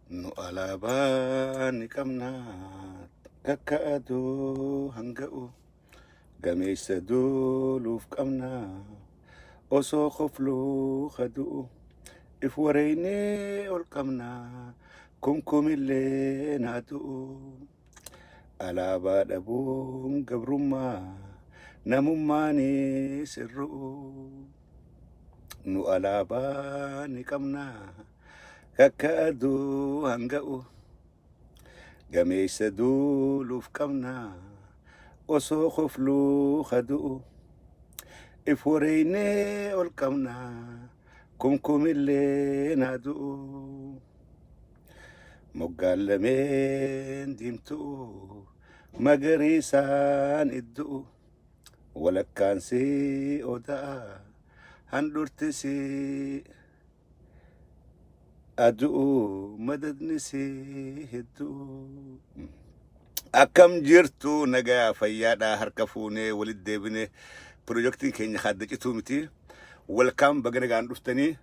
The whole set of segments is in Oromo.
Nu alaabaa ni qabna takka aduu hanga'u gameessa duuluuf qabna osoo kofluu kadu'u if wareeynee ol qabna kumkumillee naa du'u alaabaa dhabuun gabrummaa namummaanis irru'u nu alaabaa ni qabna kakka aduu hanga'u gameessa duuluuf qabna osoo kofluu kadu'u if wareeynee ol qabna kumkumillee naa du'u moggaan lameen diimtu'u magariisaan iddu'u walakkaan sii oda'a handhurti sii adu'u madadni sii hedduu. Akkam jirtu nagayaa fayyaadhaa harka fuunee walitti deebine pirojektiin keenya kaadda cituu miti. Welkaam baga nagaan dhuftanii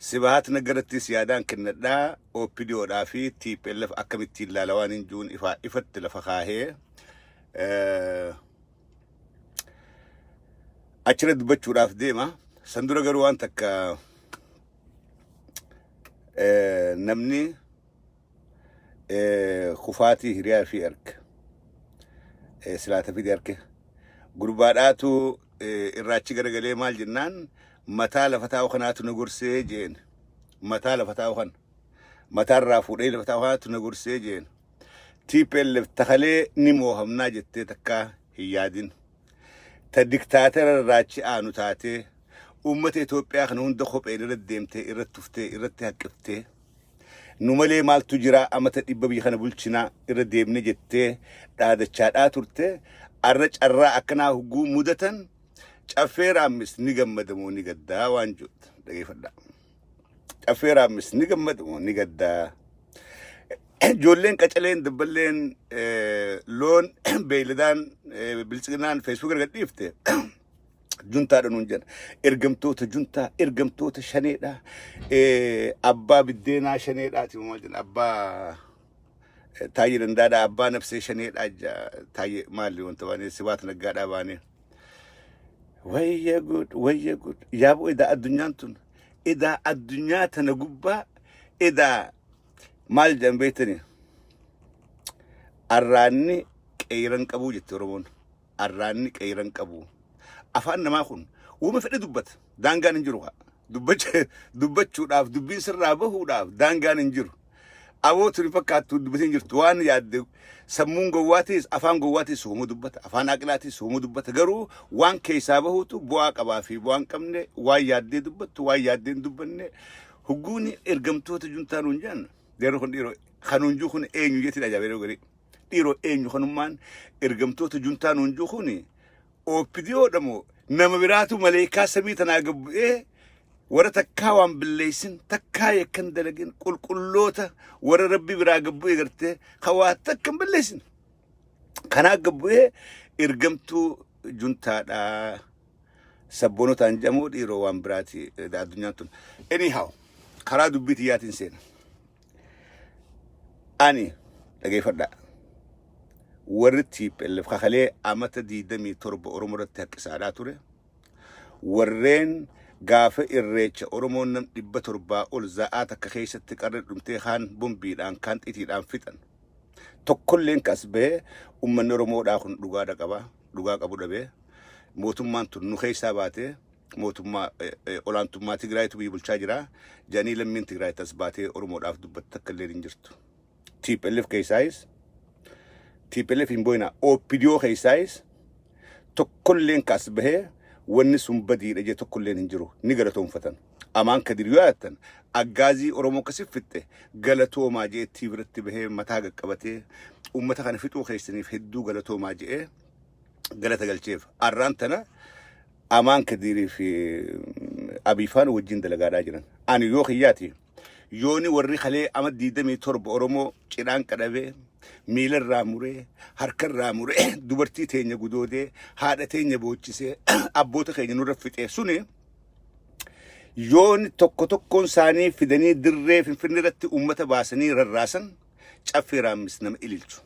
Sibahat Naggarattis yaadaan kennadhaa OPDOdhaa fi TPLF akkamittiin ilaala waan hin juun ifaa ifatti lafa kaahee achirra dubbachuudhaaf deema. San dura garuu waan takka namni kufaatii hiriyaa fi arge silaata fide arge gurbaadhaatu irraachi garagalee maal jennaan mataa lafa taa'u kanaatu na gorsee jeen mataa lafa taa'u kana mataarraa fuudhee lafa taa'u kanaatu na gorsee jeen TPLF takalee ni moohamnaa jettee takkaa hin yaadin. Ta diktaatera irraachi aanu taatee uummata Itoophiyaa kana hunda kopheen irra deemtee irratti tuftee irratti haqqiftee nu malee maaltu jira amata dhibba biyya kana bulchinaa irra deemne jettee dhaadachaadhaa turte arra carraa akkanaa hugguu mudatan caffee raammis ni gammadamoo ni gaddaa waan jettu dhageeffadhaa. Caffee raammis ni gammadamoo ni gaddaa. Ijoolleen qacaleen dabballeen loon beeyladaan biltsiginaan feesbuuk erga dhiifte juntaadha nuun jedha. Ergamtoota juntaa, ergamtoota shaneedha. Abbaa biddeenaa shaneedhaati maal jedha abbaa Taayyee Dandaadha abbaa nafsee shaneedha taayyee maali wanta baanee sibaat naggaadhaa baanee. Wayya gud wayya gud yaaboo edaa addunyaan tun edaa addunyaa tana gubbaa edaa maal jedhan beektanii arraanni qeeyran qabuu jette Oromoon. Arraanni qeeyran qabu. Afaan namaa kun uuma fedhe dubbata. Daangaan hin jiru kaa. Dubbachuudhaaf dubbiin sirraa bahuudhaaf daangaan hin jiru. Aboo tuni fakkaattu dubbatiin jirtu waan yaadde sammuun gowwaatiis afaan gowwaatiis hoomuu dubbata afaan aqilaatiis hoomuu dubbata garuu waan keessaa bahuutu bu'aa qabaa fi bu'aa hin qabne waan yaaddee dubbattu waan yaaddee hin dubbanne hugguuni ergamtoota juntaa nuun jedhan jarri kun dhiiroo kanuun juu kun eenyu jetti ajaa'ibee yeroo garii dhiiroo eenyu kanummaan ergamtoota juntaa nuun juu kun OPDO dha moo nama biraatu maleekaa samii tanaa gad bu'ee warra takkaa waan billeessin takkaa yakkan dalagin qulqulloota warra rabbi biraa gad bu'ee gartee kan waa takka hin balleessin kanaa gad bu'ee ergamtuu juntaadhaa sabboonotaan jedhamu dhiiroo waan biraati addunyaan tun. Anyhow karaa dubbii tiyyaatiin seena. Ani dhageeffadhaa. Warri TPLF kakalee amata 27 Oromoo irratti haqqisaadhaa ture. Warreen gaafa irreecha Oromoon nam 700 ol za'aa takka keessatti qarree dhumtee kaan bombiidhaan kaan xitiidhaan fixan. Tokkolleen kas bahee uummanni Oromoodhaa kun dhugaadha qaba. Dhugaa qabu dhabee mootummaan tun nu keessaa baatee mootummaa olaantummaa Tigraayitu biyya bulchaa jira. Jedhanii lammiin Tigraay tas baatee Oromoodhaaf dubbatte takka illee hin jirtu. TPLF keessaayis TPLF hin booyina OPDO keessaayis tokkolleen kas bahee wanni sun badiidha jee tokkolleen hin jiru ni galatoomfatan. Amaan Kadir yoo yaadatan aggaazii Oromoo akkasi fixxe galatoomaa jee biratti bahee mataa qaqqabatee uummata kana fixuu keessaniif hedduu galatoomaa jee galata galcheef. Arraan tana Amaan Kadirii fi Abiifaan wajjin dalagaadhaa jiran. Ani yoo kiyyaati yooni warri kalee ama 27 Oromoo cidhaan qadhabee miila irraa muree harka irraa muree dubartii teenya gudoodee haadha teenya boochisee abboota keenya nurra fixee suni Yoon tokko tokkoon isaanii fidanii dirree Finfinnee irratti uummata baasanii rarraasan, Caffee Raammis nama ililchu.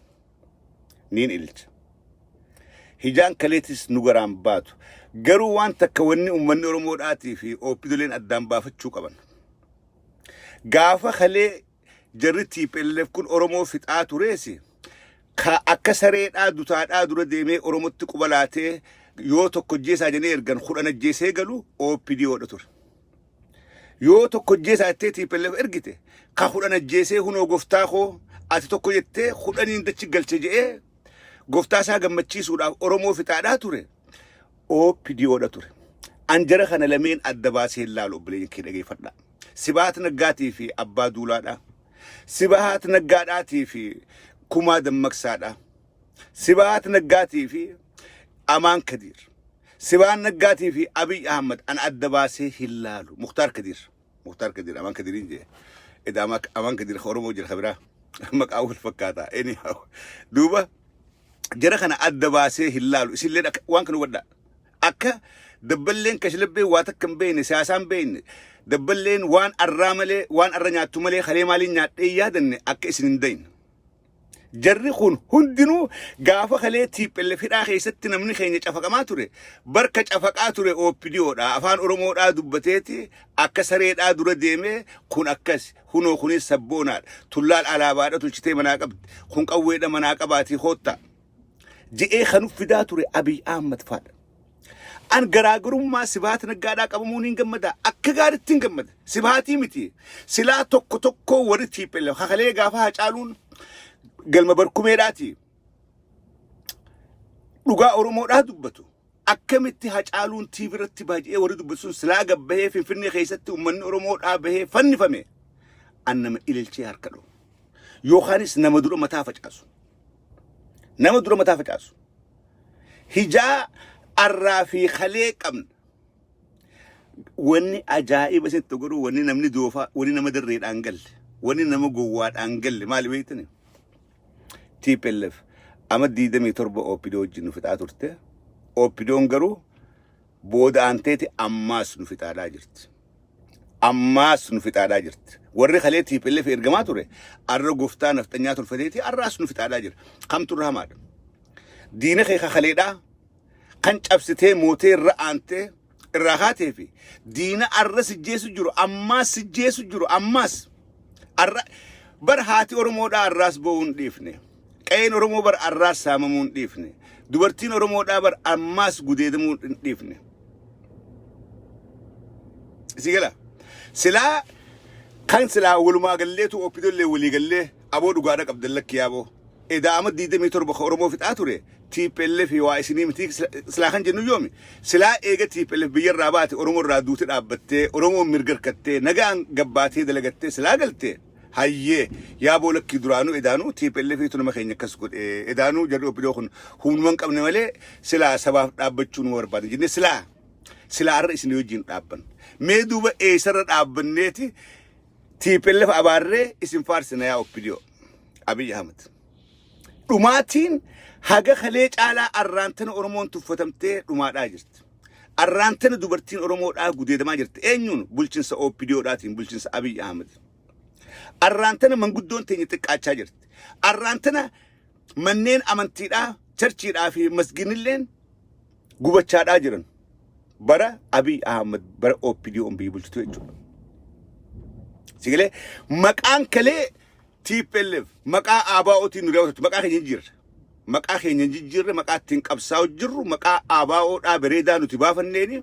Niin ililcha. Hijaan kaleetis nu garaan baatu. Garuu waan takka wanni uummanni Oromoodhaatii fi OPDOleen addaan baafachuu qaban. Gaafa kalee jarri TPLF kun Oromoo fixaa tureesi, ka akka sareedhaa dutaadhaa dura deemee Oromotti quba laatee, yoo tokko ajjeesaa jedhanii ergan 10 ajjeesee galu OPDOdha ture. Yoo tokko ajjeesaa jettee TPLF ergite, ka 10 ajjeesee hunoo goftaa koo ati tokko jettee 10n dachi galche jedhee goftaa isaa gammachiisuudhaaf Oromoo fixaadhaa ture OPDOdha ture. An jara kana lameen adda baasee hin laalu, obboleeyyan kee dhageeffadhaa. Sibahat Naggaatii fi Abbaa Duulaadha. Sibahat Naggaadhaatii fi Kumaa Dammaqsaadha. Sibahat Naggaatii fi Amaan Kadiir. Sibahat Naggaatii fi Abiy Ahmad an adda baasee hin laalu. Muktaar Kadiir. Muktaar Kadiir, Amaan Kadiiriin jee. Eda Amaan Kadiir Oromoo jira kabiraa. Maqaa wal fakkaata. Anyhow. Duuba jara kana adda baasee hin laalu. Isinillee waan kana hubadhaa. Akka dabballeen kashlabbee waa takka hin beekne, siyaasaa hin beekne, dabballeen waan arraa malee, waan arra nyaattu malee kalee maaliin nyaadhee hin yaadanne akka isin hin dayne. Jarri kun hundinuu gaafa kalee TPLF hidhaa keessatti namni keenya cafaqamaa ture, barka cafaqaa ture OPDOdha. Afaan Oromoodhaa dubbateeti akka sareedhaa dura deemee kun akkas, hunoo kunis sabboonaadha. Tullaal alaabaadha tolchitee manaa qabdi. Kun qawweedha manaa qabaatii koottaa. Je'ee kan fidaa ture Abiy Ahmad faadha. An garaagarummaa Sibahat Naggaadhaa qabamuun hin gammada. Akka gaariitti hin gammada. Sibahaatii miti. Silaa tokko tokko warri TPLF kakalee gaafa Hacaaluun galma barkumeedhaati. Dhugaa Oromoodhaa dubbatu. Akkamitti Hacaaluun TV irratti baay'ee warri dubbatu sun silaa gabbahee Finfinnee keessatti uummanni Oromoodhaa bahee fannifame. An nama ililchee harka dha'u. Yookaanis nama dura mataa facaasu. Nama dura mataa facaasu. Hijaa arraa fi kalee qabna. Wanni ajaa'iba isinitti godhu, wanni namni doofaa, wanni nama dirreedhaan galle, wanni nama gowwaadhaan galle maali beektani? TPLF ama 27 OPDO wajjin nu fixaa turte. OPDOn garuu booda aanteeti ammaas nu fixaadhaa jirti. Ammaas nu fixaadhaa jirti. Warri kalee TPLF ergamaa ture arra goftaa nafxanyaa tolfateeti arraas nu fixaadhaa jira. Kamtu irra hamaadha? Diina kee kakaleedhaa kan cabsitee mootee irra aantee irraa kaatee fi diina arra sijjeessu jiru, ammaas sijjeessu jiru, ammaas arra bar haati Oromoodhaa arraas boo'uu hin dhiifne. Qe'een Oromoo bar arraas saamamuu hin dhiifne. Dubartiin Oromoodhaa bar ammaas gudeedamuu hin dhiifne. Si gala. Silaa kan silaa walumaa galleetu OPDOllee walii gallee aboo dhugaadha qabdan, lakki yaaboo. Edaa ama 27 ka Oromoo fixaa ture TPLF waa isinii miti silaa kan jennu yoomi? Silaa eega TPLF biyya irraa baate, Oromoo irraa duute dhaabbattee, Oromoon mirga harkattee, nagaan gabbaatee dalagattee silaa galte, hayyee yaaboo, lakkii duraanuu edaanuu TPLF tu nama keenya akkas godhe, edaanuu jarri OPDO kun humnuma hin qabne malee silaa sabaaf dhaabbachuu nu barbaadan jennee silaa har'a isin wajjin dhaabban. Mee duuba eessarra dhaabbanneeti TPLF abaarree isin faarsina yaa OPDO Abiy Ahmed? Dhumaatiin haga kalee caalaa arraantana Oromoon tuffatamtee dhumaadhaa jirti. Arraantana dubartiin Oromoodhaa gudeedamaa jirti. Eenyuun? Bulchinsa OPDOdhaatiin, bulchinsa Abiy Ahmed. Arraantana manguddoon teenya xiqqaachaa jirti. Arraantana manneen amantiidhaa, churchiidhaa fi masginilleen gubachaadhaa jiran. Bara Abiy Ahmed, bara OPDOn biyya bulchitu jechuudha. Sigalee maqaan kalee TPLF maqaa ABOtiin nu daawwatu, maqaa keenya jijjiirre. Maqaa keenya jijjiirre, maqaa ittiin qabsaa'u jirru maqaa ABOdhaa bareedaa nuti baafanneeni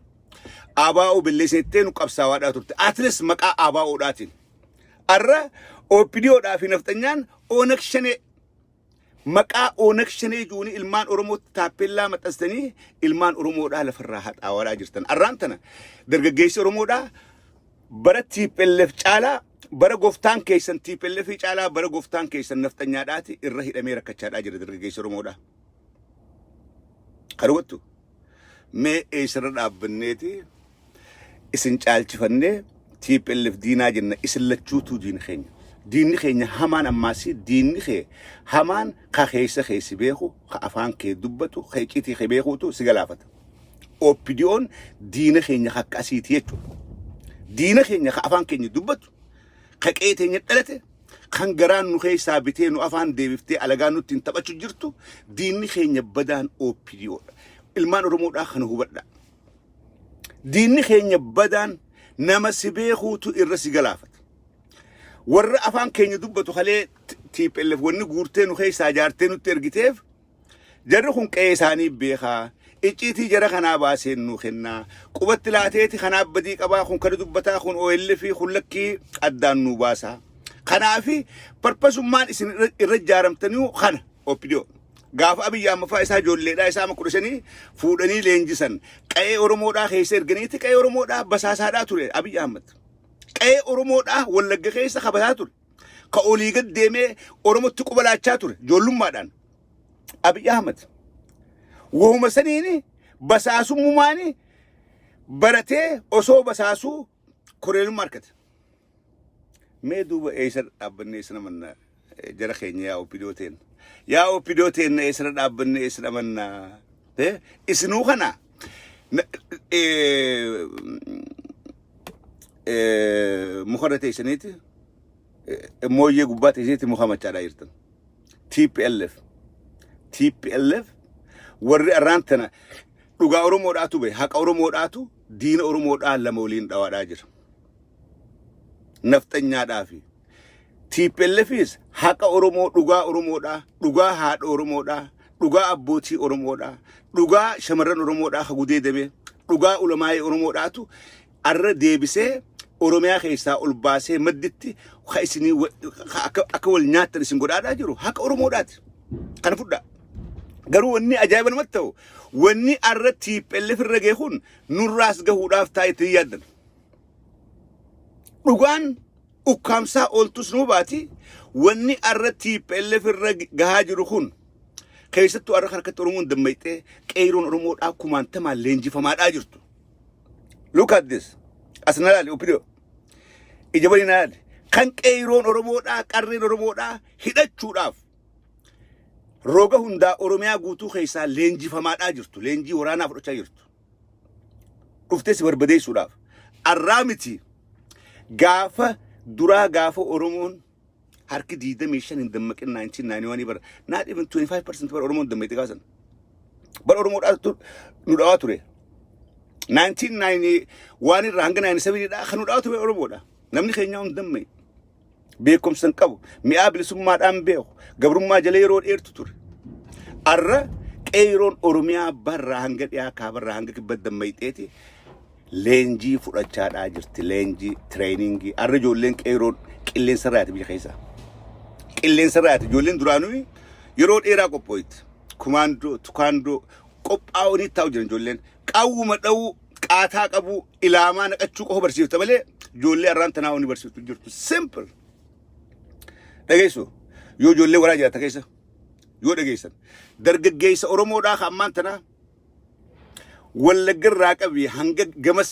ABO balleessinettee nu qabsaawaadhaa turte. Atleast maqaa ABOdhaatiin. Arra OPDOdhaa fi nafxanyaan Oonag Shanee, maqaa Oonag Shanee juuni ilmaan Oromootti taappellaa maxxansanii ilmaan Oromoodhaa lafarraa haxaawaadhaa jirtan. Arraan tana dargaggeessi Oromoodhaa bara TPLF caalaa, bara gooftaan keessan TPLF caalaa, bara gooftaan keessan nafxanyaadhaati irra hidhamee rakkachaadhaa jira dargaggeessi Oromoodhaa. Kan hubattu, mee eessarra dhaabbanneeti isin caalchifannee TPLF diinaa jenna? Isin lachuutuu diina keenya. Diinni keenya hamaan ammaasii, diinni kee hamaan ka keessa keessi beeku, ka afaan kee dubbatu, ka icciitii kee beekuutu si galaafata. OPDOn diina keenya akka asiiti jechuudha. Diina keenya ka afaan keenya dubbatu, ka qe'ee teenya dhalate, kan garaan nu keessaa bitee nu afaan deebiftee alagaa nutti hin taphachuu jirtu, diinni keenya badaan OPDOdha. Ilmaan Oromoodhaa kana hubadhaa. Diinni keenya badaan nama si beekuutu irra si galaafata. Warra afaan keenya dubbatu kalee TPLF wanni guurtee nu keessaa ijaartee nutti ergiteef, jarri kun qe'ee isaanii beekaa. Icciitii jara kanaa baaseen nu kennaa. Qubatti laateeti kanaaf badii qabaa, kun kana dubbataa, kun OLF fi kun lakkii addaan nu baasaa. Kanaafi purpose-ummaan isin irra ijaaramtanii kana OPDO. Gaafa Abiyyi Ahmad fa'aa isaa ijoolleedhaa isaa amma 15 fuudhanii leenjisan, qe'ee Oromoodhaa keessa erganiiti qe'ee Oromoodhaa basaasaadhaa ture Abiyyi Ahmad. Qe'ee Oromoodhaa Wallagga keessa kabataa ture. Ka olii gad deemee Oromotti quba laachaa ture ijoollummaadhaan. Abiyyi Ahmad. Wahuma saniini basaasummaani baratee osoo basaasuu koreelummaa argate. Mee duuba eessa dhaabbannee eessa namanna jara keenya, yaa OPDO teen? Yaa OPDO teen, eessa dhaabbannee eessa namanna? Isinuu kana mukarra teessaniiti, mooyyee gubbaa teessaniiti muka machaadhaa jirtan. TPLF. TPLF warri arraan tana dhugaa Oromoodhaatu bahe, haqa Oromoodhaatu diina Oromoodhaa lama waliin dhawaadhaa jira. Nafxanyaadhaa fi TPLFis haqa Oromoo, dhugaa Oromoodhaa, dhugaa haadha Oromoodhaa, dhugaa abbootii Oromoodhaa, dhugaa shamarran Oromoodhaa ka gudeedame, dhugaa ulamaa'ee Oromoodhaatu arra deebisee Oromiyaa keessaa ol baasee madditti ka isinii akka wal nyaattan isin godhaadhaa jiru haqa Oromoodhaati. Kana fudhaa. Garuu wanni ajaa'iba namatti ta'u, wanni arra TPLF irra gahe kun nurraas gahuudhaaf taa'ee yaaddan. Dhugaan ukkaamsaa ooltus nuu baati. Wanni arra TPLF irra gahaa jiru kun, keessattuu arra harkatti Oromoon dammayxee qeeroon Oromoodhaa kumaantamaan leenjifamaadhaa jirtu. Look at this. As na laali, OPDO. Ija banii na laali. Kan qeeroon Oromoodhaa, qarreen Oromoodhaa hidhachuudhaaf roga hundaa Oromiyaa guutuu keessaa leenjifamaadhaa jirtu. Leenjii waraanaa fudhachaa jirtu. Dhuftee si barbadeessuudhaaf. Arraa miti, gaafa duraa, gaafa Oromoon harki 25 hin dammaqin, 1991 bara, not even 25% bara Oromoon dammaqxe kaasan. Bara Oromoodhaatu nu dhawaa ture. 1991 irraa hanga 97 dha kan nu dhawaa ture Oromoodha. Namni keenya hin dammaqe. Beekumsa hin qabu. Mi'aa bilisummaadhaan beeku. Gabrummaa jala yeroo dheertu ture. Arra qeeroon Oromiyaa barraa hanga dhiyaa, kaabarraa hanga kibba dammayxeeti leenjii fudhachaadhaa jirti. Leenjii, training. Arra ijoolleen qeeroon qilleensa irraati biyya keessaa. Qilleensa irraati. Ijoolleen duraanuu yeroo dheeraa qophooyti. Kumaandoo, tukaandoo qophaa'anii taa'u jiran ijoolleen. Qawwuma dha'uu, qaataa qabuu, ilaamaa naqachuu qofa barsiifta malee ijoollee arraan tanaa wanni barsiiftu jirtu. Simple. Dhageessu, yoo ijoollee waraa jiraata keessa yoo dhageessan, dargaggeessa Oromoodhaa kan ammaan tanaa Wallagga irraa qabii hanga gamas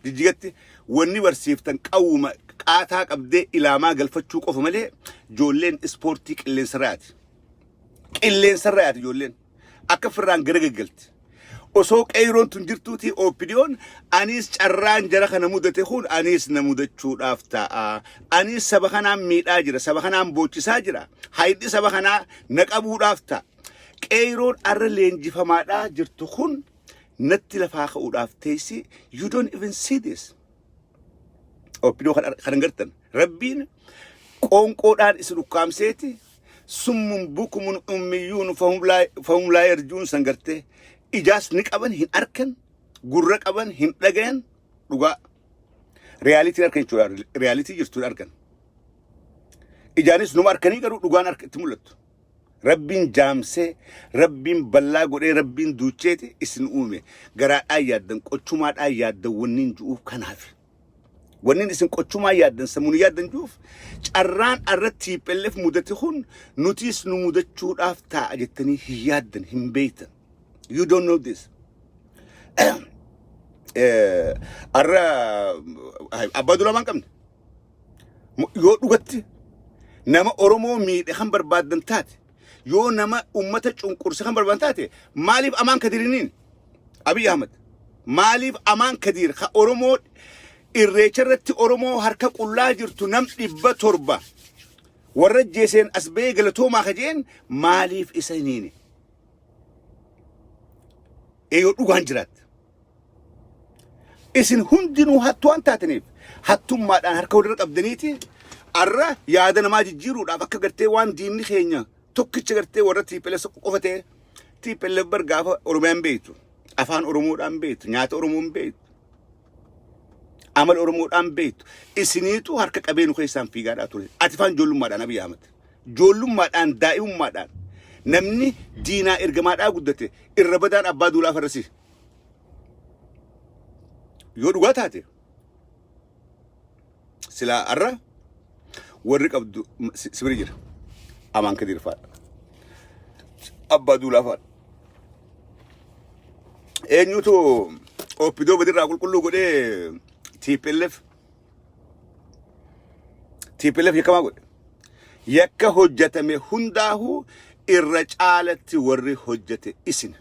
Jijjigatti wanni barsiiftan qawwuma qaataa qabdee ilaamaa galfachuu qofa malee ijoolleen ispoortii qilleensarraati. Qilleensarraati ijoolleen. Akka firraan gara gaggalti. Osoo qeeyroon tun jirtuutii OPDO'n anis carraan jara kana mudate kun anis na mudachuudhaaf ta'a. Anis saba kanaan miidhaa jira. Saba kanaan boochisaa jira. Hayidhi saba kanaa na qabuudhaaf ta'a. Qeeyroon arra leenjifamaadhaa jirtu kun natti lafaa ka'uudhaaf teessi. You don't even see this. OPDO kan hin gartan. Rabbiin qoonqoodhaan isin ukkaamseeti صم بكم عمي فهم لا يرجعون san gartee ijaas ni qaban hin arkan, gurra qaban hin dhagayan, dhugaa reality arkan jechuudha. Reality jirtu hin argan. Ijaanis numa arkanii garuu dhugaan arka itti mul'attu. Rabbiin jaamsee, Rabbiin ballaa godhee, Rabbiin duucheeti isin uume. Garaadhaan yaaddan, qochumaadhaan yaaddan wanniin ju'uuf kanaaf. Wanniin isin qochumaa yaaddan, sammuun yaaddan ju'uuf, carraan arra TPLF mudate kun nutis nu mudachuudhaaf taa'a jettanii hin yaaddan, hin beektan. You don't know this. Arra abbaa duraa waan qabne. Yoo dhugatti nama Oromoo miidhe kan barbaaddan taate, yoo nama ummata cunqurse kan barbaadan taate, maaliif Amaan Kadiriniin Abiy Ahmad, maaliif Amaan Kadir ka Oromoo Irreecha irratti Oromoo harka qullaa jirtu nam 700 warra ajjeeseen as ba'ee galatoomaa ka jeen maaliif isa hin hiine? Ee yoo dhugaan jiraatte. Isin hundinuu hattuu waan taataniif hattummaadhaan harka walirra qabdaniiti arra yaada namaa jijjiiruudhaaf akka gartee waan diinni keenya tokkicha gartee warra TPLF qofa ta'e. TPLF bar gaafa Oromiyaan beektu, afaan Oromoodhaan beektu, nyaata Oromoon beektu, amala Oromoodhaan beektu, isiniitu harka qabee nu keessaan fiigaadhaa ture. Ati faan ijoollummaadhaan, Abiy Ahmed, ijoollummaadhaan, daa'imummaadhaan namni diinaa ergamaadhaa guddate irra badaan Abbaa Duulaa farrasi. Yoo dhugaa taate silaa arra warri qabdu si bira jira. Amaan Kadiir faadha. Abbaa Duulaa faadha. Eenyutu OPDO badirraa qulqulluu godhee TPLF yakkamaa godhe? Yakka hojjetame hundaahuu irra caalatti warri hojjete isin.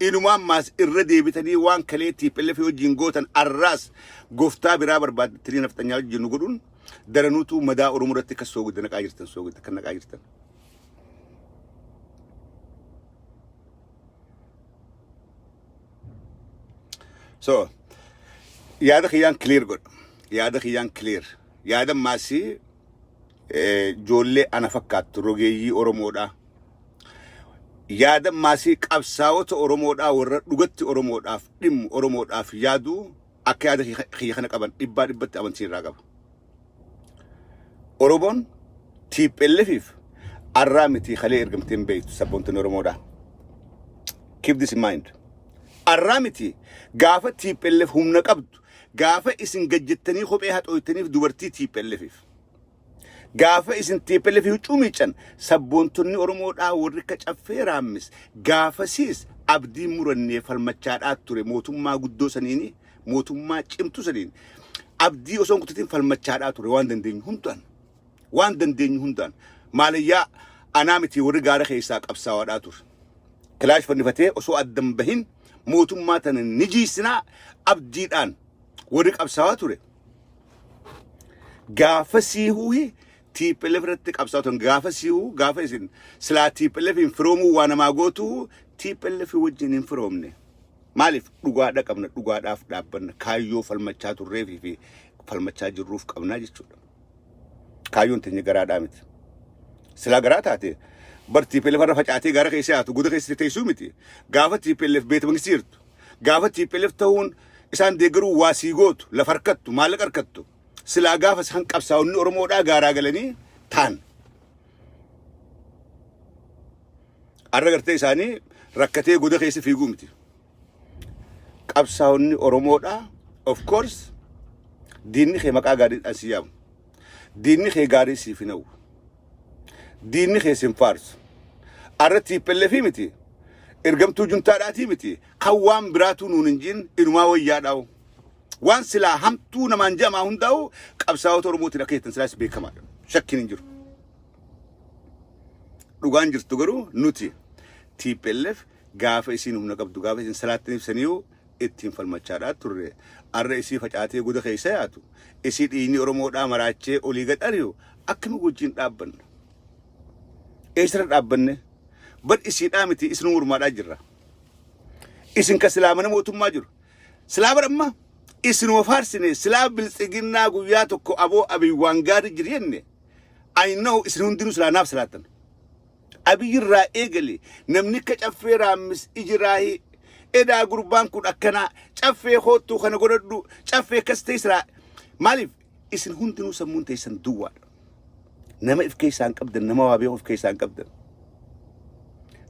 Inumaa ammaas irra deebitanii waan kalee TPLF wajjin gootan arraas goftaa biraa barbaaddatanii nafxanyaa wajjin nu godhuun daranuutu madaa Oromoo irratti akka soogidda naqaa jirtan, soogidda kan naqaa jirtan. So yaada kiyyaan clear godha. Yaada kiyyaan clear. Yaada maasii ijoollee ana fakkaattu rogeeyyii Oromoodhaa. Yaada maasii qabsaa'ota Oromoodhaa, warra dhugatti Oromoodhaaf dhimmu, Oromoodhaaf yaadu, akka yaada kiyya kana qaban dhibbaa dhibbatti amantii irraa qaba. Oromoon TPLFif arraa miti kalee ergamtee hin beektu, sabboontonni Oromoodhaa. Keep this in mind. Arraa miti, gaafa TPLF humna qabdu, gaafa isin gajjettanii kophee haxooytaniif dubartii TPLFif. Gaafa isin TPLF huccuu miiccan, sabboontonni Oromoodhaa warri akka Caffee Raammis gaafasiis abdii murannee falmachaadhaa ture. Mootummaa guddoo saniini, mootummaa cimtuu saniin abdii osoo hin kutatin falmachaadhaa ture waan dandeenyu hundaan. Waan dandeenyu hundaan. Maalayyaa anaa miti warri gaara keessaa qabsaawaadhaa ture. Kilaash fannifatee osoo addan bahin mootummaa tana ni jiisinaa abdiidhaan warri qabsaawaa ture. Gaafa siihuuhi TPLF irratti qabsaa'aa turan. Gaafa siihuu, gaafa isin silaa TPLF hin firoomuu waa namaa gootu, TPLF wajjin hin firoomne. Maaliif? Dhugaadha qabna, dhugaadhaaf dhaabbanna, kaayyoo falmachaa turreefi fi falmachaa jirruuf qabnaa jechuudha. Kaayyoon teenya garaadhaa miti. Silaa garaa taate bar TPLF irra facaatee gaara keessa yaatu goda keessa teessuu miti. Gaafa TPLF beeta mangistii jirtu. Gaafa TPLF ta'uun isaan deeggaruu waa sii gootu, lafa harkattu, maallaqa harkattu. Silaa gaafa isaan qabsaa'onni Oromoodhaa gaaraa galanii taan. Arra gartee isaanii rakkatee goda keessa fiiguu miti. Qabsaa'onni Oromoodhaa, of course, diinni kee maqaa gaariidhaan si yaamu. Diinni kee gaarii siif hin hawwu. Diinni kee sin faarsu. Arra TPLF miti. Ergamtuu juntaadhaatii miti. Kan waan biraatuu nuun hin jiin inumaa wayyaadhaa'u. Waan silaa hamtuu namaan jamaa hundaa'u qabsaa'ota Oromootiin akka jettan silaas beekamaadha. Shakkiin hin jiru. Dhugaan jirtu garuu nuti TPLF gaafa isiin humna qabdu, gaafa isin salaattiin ibsaniiyu ittiin falmachaadhaa turre. Arra isii facaatee goda keessa yaatu, isii dhiigni Oromoodhaa maraachee olii gad ari'u akkami wajjin dhaabbanna? Eessarra dhaabbanne? Bar isiidhaa miti, isinuu mormaadhaa jirra. Isin ka silaa mana mootummaa jiru. Silaa bar amma isinuma faarsine, silaa biltsiginnaa guyyaa tokko aboo Abiy waan gaarii jiru jenne, I know isin hundinuu silaa naaf silaattan. Abiy irraa eegale namni akka Caffee Raammis ijiraahii edaa gurbaan kun akkanaa, Caffee koottuu kana godhadhu, Caffee akkas ta'e silaa. Maaliif? Isin hundinuu sammuun teessan duwwaadha. Nama if keessaa hin qabdan, nama waa beeku if keessaa hin qabdan.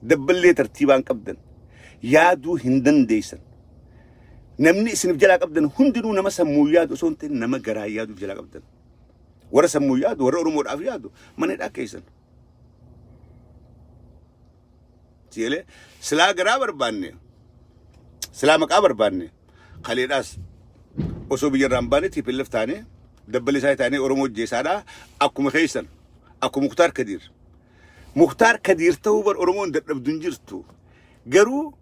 Dabballee tartiibaa hin qabdan. Yaaduu hin dandeessan. Namni isinif jalaa qabdan hundinuu nama sammuu yaadu osoo hin ta'in nama garaa yaaduuf jalaa qabdan. Warra sammuu yaadu, warra Oromoodhaaf yaadu mana hidhaa keessan. Sigalee silaa garaa barbaanne, silaa maqaa barbaanne, kaleedhaas osoo biyya irraa hin baane TPLF taane, dabballi isaa taane Oromoo ajjeesaadha akkuma keessan, akkuma Muktaar Kadiir. Muktaar Kadiir ta'uu bar Oromoon dadhabdu hin jirtu. Garuu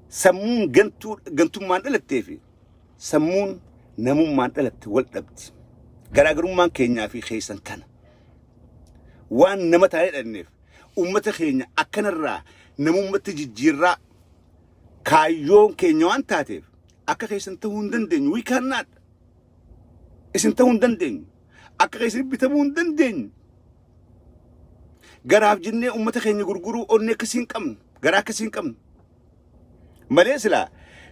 sammuun gantuu gantummaan dhalattee fi sammuun namummaan dhalatte wal dhabdi. Garaagarummaan keenyaa fi keessan kana. Waan nama taanee dhanneef ummata keenya akkanarraa namummatti jijjiirraa kaayyoon keenya waan taateef akka keessan ta'uu hin dandeenyu. We cannot. Isin ta'uu hin dandeenyu. Akka keessan bitamuu hin dandeenyu. Garaaf jennee ummata keenya gurguruu onnee akkasii hin qabnu. Garaa akkasii hin qabnu. Malee silaa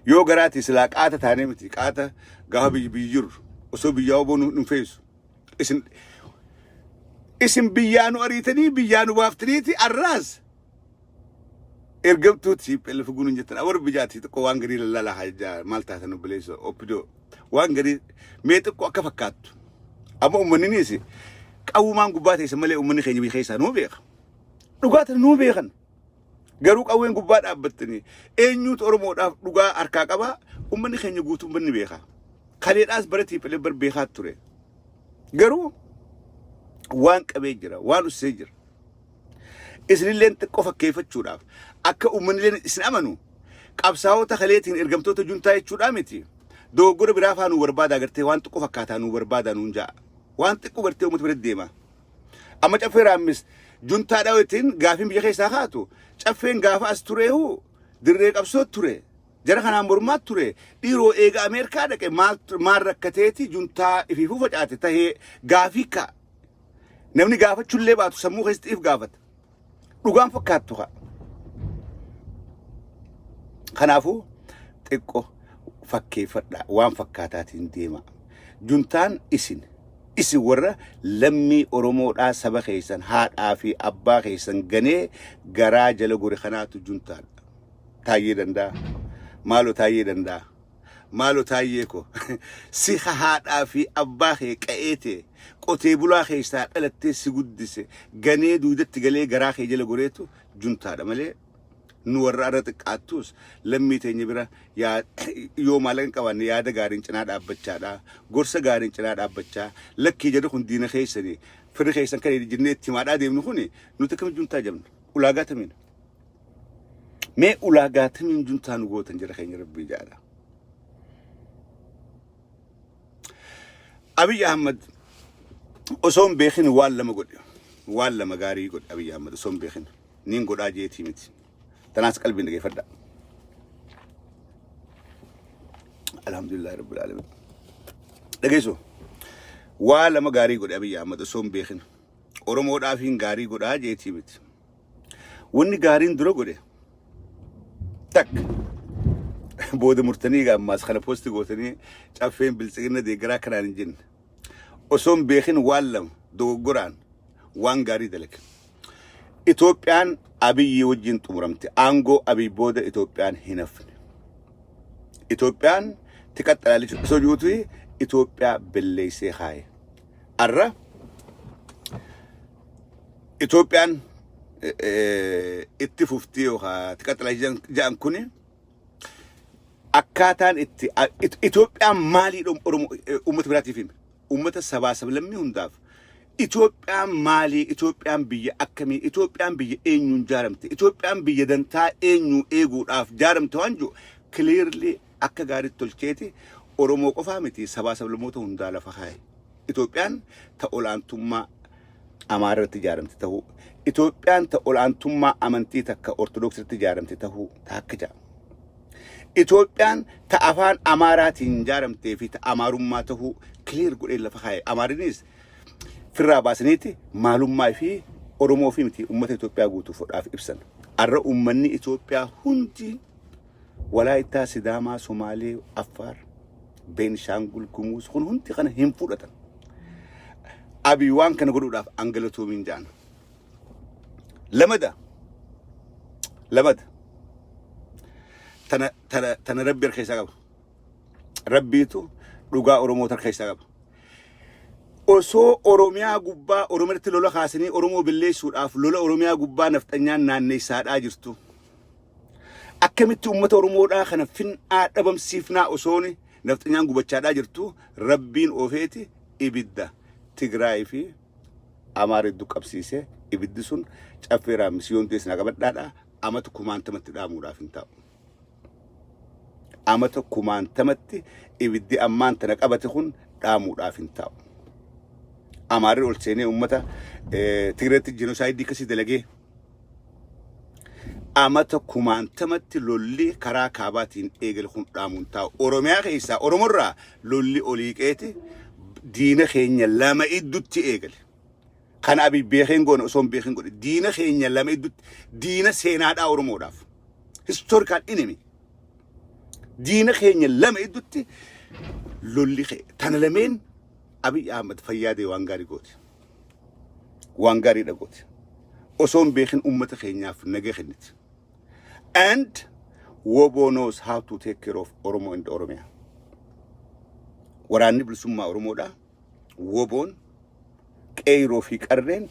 yoo garaati silaa qaata taanee miti qaata gaafa biyyi biyyi jiru osoo biyyaa oboo nu nu feesu. Isin isin biyyaa nu ariitanii biyyaa nu baaftaniiti arraas ergamtuu TPLF gunuun hin jettan awar bijaati xiqqoo waan garii lallaalaa haa maal taatan obboleessa oppidoo waan garii mee xiqqoo akka fakkaattu amma uummanninis qawwumaan gubbaa teessa malee uummanni keenya biyya keessaa nuu beeka dhugaa tana nuu beekan garuu qawween gubbaa dhaabbattanii eenyuutu oromoodhaaf dhugaa harkaa qabaa uummanni keenya guutuu uummanni beeka kaleedhaas bara TPLF bar beekaa ture garuu waan qabee jira waan ussee jira isinilleen xiqqoo fakkeeffachuudhaaf akka uummanilleen isin amanu qabsaa'ota kaleetiin ergamtoota juntaa jechuudhaa miti. Dogoggora biraa faa nuu barbaadaa gartee waan xiqqoo fakkaataa nuu barbaadaa nuun ja'a. Waan xiqqoo gartee uummata biratti deema. Amma caffee raammis juntaa dhawettiin gaafiin biyya keessaa kaatu caffeen gaafa as tureehu dirree qabsoo ture. Jara kanaan mormaa ture dhiiroo eega Ameerikaa dhaqe maal maal rakkateeti juntaa ifiifuu facaate tahee gaafii ka'a. Namni gaafachullee baatu sammuu keessatti if gaafata. Dhugaan fakkaattu kaa. Kanaafuu xiqqoo fakkeeffadhaa waan fakkaataatiin deema. Juntaan isin isin warra lammii Oromoodhaa saba keessan haadhaa fi abbaa keessan ganee garaa jala gore kanaatu juntaadha. Taayyee danda'a. Maaloo taayyee danda'a. Maalo taayyee ko si ha haadhaa fi abbaa kee qa'ee tee qotee bulaa keessaa dhalattee si guddise ganee duudatti galee garaa kee jala goreetu juntaadha malee nu warra arra xiqqaattus lammii teenya bira yaa yoo maallaqa hin qabaanne yaada gaariin cinaa dhaabbachaadha gorsa gaariin cinaa dhaabbachaa lakkii jedhu kun diina keessanii firri keessan kan jennee itti himaadhaa deemnu kuni nuti akkamitti juntaa jabna ulaagaa tamiin Mee ulaagaa tamiin juntaa nu gootan jara keenya rabbii jaala. Abiy Ahmad osoo hin beekin waan lama godhe. Waan lama gaarii godhe Abiy Ahmad osoo hin beekin. Niin godhaa jeetii miti. Tanaas qalbiin dhageeffadha. Alhamdulillahi Rabbil Alamin. Dhageessu. Waa lama gaarii godhe Abiy Ahmad osoo hin beekin. Oromoodhaaf hin gaarii godhaa jeetii miti. Wanni gaariin dura godhe takka booda murtanii egaa ammaas kana poosti gootanii caffeen biltsiginna deeggaraa kanaan hin jenne. Osoo hin beekin waan lama dogoggoraan waan gaarii dalage. Itoophiyaan Abiyyi wajjin xumuramte. Aangoo Abiy booda Itoophiyaan hin hafne. Itoophiyaan tiqaxxalaa osoo jiruutu Itoophiyaa belleessee kaaye. Arra Itoophiyaan itti fuftii yookaan tiqaxxala jedhan kuni akkaataan itti Itoophiyaan maalii Oromoo uummata biraatiif hime uummata sabaa sablammii hundaaf Itoophiyaan maalii Itoophiyaan biyya akkamii Itoophiyaan biyya eenyuun jaaramte Itoophiyaan biyya dantaa eenyuu eeguudhaaf jaaramte waan jiru clearly akka gaariitti tolcheeti Oromoo qofaa miti sabaa sablammoota hundaa lafa kaa'e. Itoophiyaan ta olaantummaa Amaara irratti ijaaramte tahuu, Itoophiyaan ta olaantummaa amantii takka Ortodoksii irratti ijaaramte tahuu ta akka ja'a. Itoophiyaan ta afaan Amaaraatiin ijaaramtee fi ta Amaarummaa tahuu clear godhee lafa kaa'e. Amaarinis firraa baasaniiti maalummaa fi Oromoo fi miti uummata Itoophiyaa guutuuf hodhaaf ibsan. Arra uummanni Itoophiyaa hundi Walaayittaa, Sidaamaa, Somaalee, Affaar, Beenishaangul Gumuuz kun hundi kana hin fudhatan. Abiy waan kana godhuudhaaf an galatoomiin ja'an. Lamada lamada tana tana tana rabbi harka isaa qaba. Rabbiitu dhugaa Oromoo harka isaa qaba. Osoo Oromiyaa gubbaa Oromiyaatti lola kaasanii Oromoo balleessuudhaaf lola Oromiyaa gubbaa nafxanyaan naanneessaadhaa jirtu. Akkamitti uummata Oromoodhaa kana fin'aa dhabamsiifnaa osoon nafxanyaan gubachaadhaa jirtu rabbiin oofeeti ibidda Tigraay fi Amaara hedduu qabsiise ibiddi sun caffee raammis yoon deessinaa qabadhaadha amata kumaantamatti dhaamuudhaaf hin taa'u. Amata kumaantamatti ibiddi ammaan tana qabate kun dhaamuudhaaf hin taa'u. Amaarri ol seenee uummata Tigireetti genocide akkasii dalagee amata kumaantamatti lolli karaa kaabaatiin eegale kun dhaamuun hin taa'u. Oromiyaa keessaa Oromorraa lolli olii qeete diina keenya lama iddutti eegale. Kana Abiy beekeen goone, osoo hin beekin godhe. Diina keenya lama iddutti, diina seenaadhaa Oromoodhaaf. Historical enemy. Diina keenya lama iddutti lolli ka'e. Tana lameen Abiy Ahmad fayyaadee waan gaarii goote. Waan gaariidha goote. Osoo hin beekin uummata keenyaaf naga kenniti. And WBO knows how to take care of Oromo and Oromia. Waraanni bilisummaa Oromoodha. WBOn qeeroo fi qarreen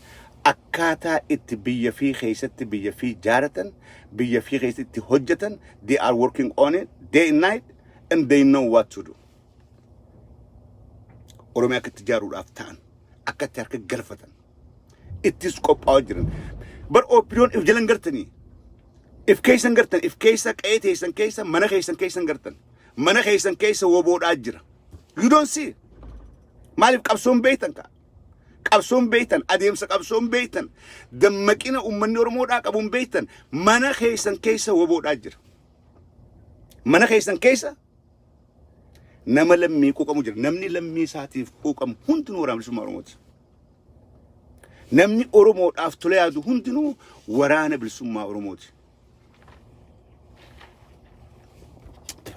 akkaataa itti biyya fi keessatti biyya fi jaaratan, biyya fi keessatti itti hojjetan, they are working on it day and night and they know what to do. Oromiyaa akka itti ijaaruudhaaf ta'an, akka itti harka galfatan ittis qophaa'aa jiran. Bar OPDOn if jalan gartanii, if keessan gartan, if keessa qe'ee teessan keessa, mana keessan keessan gartan, mana keessan keessa WBOdhaa jira. You don't see. Maaliif? Qabsoon beektan kaa? Qabsoon beektan, adeemsa qabsoon beektan, dammaqina uummanni Oromoodhaa qabuun beektan, mana keessan keessa WBOdhaa jira. Mana keessan keessa nama lammii quuqamu jira. Namni lammii isaatiif quuqamu hundinuu waraana bilisummaa Oromooti. Namni Oromoodhaaf tola yaadu hundinuu waraana bilisummaa Oromooti.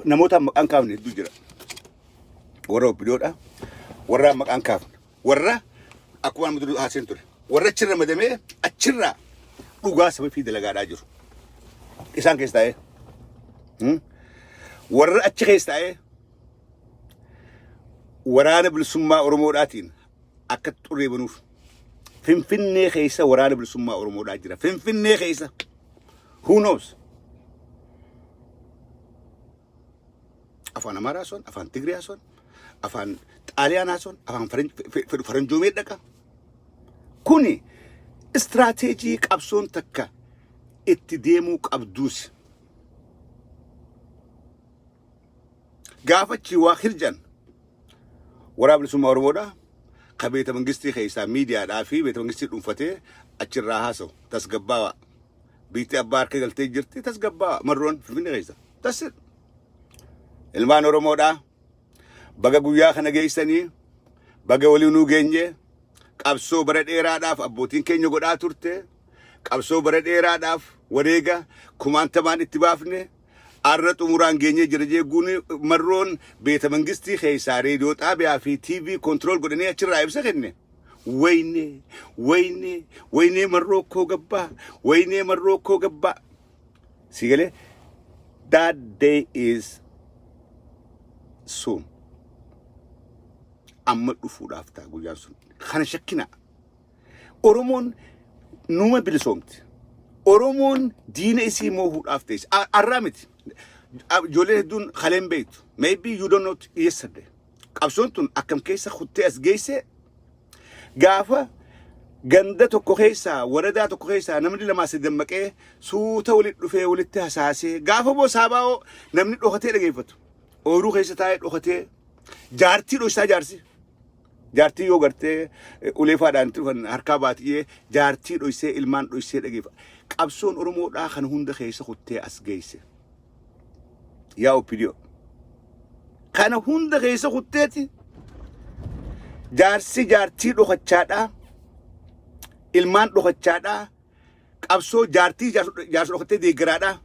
Namoota maqaan kaafne hedduu jira. Warra OPDOdha. Warra maqaan kaafne. Warra akkuma nama dura haaseen ture. Warra achirra ramadamee achirraa dhugaa saba fi dalagaadhaa jiru. Isaan keessa taa'ee. Warra achi keessa taa'ee waraana bilisummaa Oromoodhaatiin akka xurree banuuf Finfinnee keessa waraana bilisummaa Oromoodhaa jira. Finfinnee keessa. Who knows? Afaan Amaaraa son, afaan Tigiriyaa son, afaan Xaaliyaanaa son, afaan fedhu faranjoomee dhaqa. Kuni istiraateejii qabsoon takka itti deemuu qabduusi. Gaafachi waa hirjan waraana bilisummaa Oromoodha. Ka beeta mangistii keessaa miidiyaadhaa fi beeta mangistii dhuunfatee achirraa haasa'u tasgabbaawaa. Biitti abbaa harka galtee jirti, tasgabbaawaa marroon Finfinnee keessa. That's it. Ilmaan Oromoodha. Baga guyyaa kana geessanii, baga waliin nuu geenye. Qabsoo bara dheeraadhaaf abbootiin keenya godhaa turte. Qabsoo bara dheeraadhaaf wareega kumaantamaan itti baafne. Arra xumuraan geenyee jira jeeguun marroon beeta mangistii keessaa reediyoo xaabiyaa fi TV control godhanii achirraa ibsa kenne. Waynee, waynee, waynee, marroo koo gabbaa, waynee, marroo koo gabbaa. Si galee, that day is soon. Amma dhufuudhaaf ta'a guyyaan sun. Kana shakkina. Oromoon numa bilisoomti. Oromoon diina isii moohuudhaaf teesse. Arraa miti. Ijoolleen hedduun kaleen beektu. Maybe you don't know yesterday. Qabsoon tun akkam keessa kuttee as geesse. Gaafa ganda tokko keessaa, waradaa tokko keessaa namni lamaa si dammaqee suuta walitti dhufee walitti hasaasee, gaafa boo saabaa'oo namni dhokatee dhageeffatu. Ooyiruu keessa taa'ee dhokatee jaartii dhoksaa, jaarsi. Jaartii yoo gartee uleefaadhaan itti dhufan harkaa baatiyyee jaartii dhoysee, ilmaan dhoysee dhageeffa. Qabsoon Oromoodhaa kan hunda keessa kuttee as geesse. Yaa OPDO. Kana hunda keessa kutteeti jaarsi jaartii dhokachaadhaa, ilmaan dhokachaadhaa, qabsoo jaartii jaarsa dhokattee deeggaraadhaa.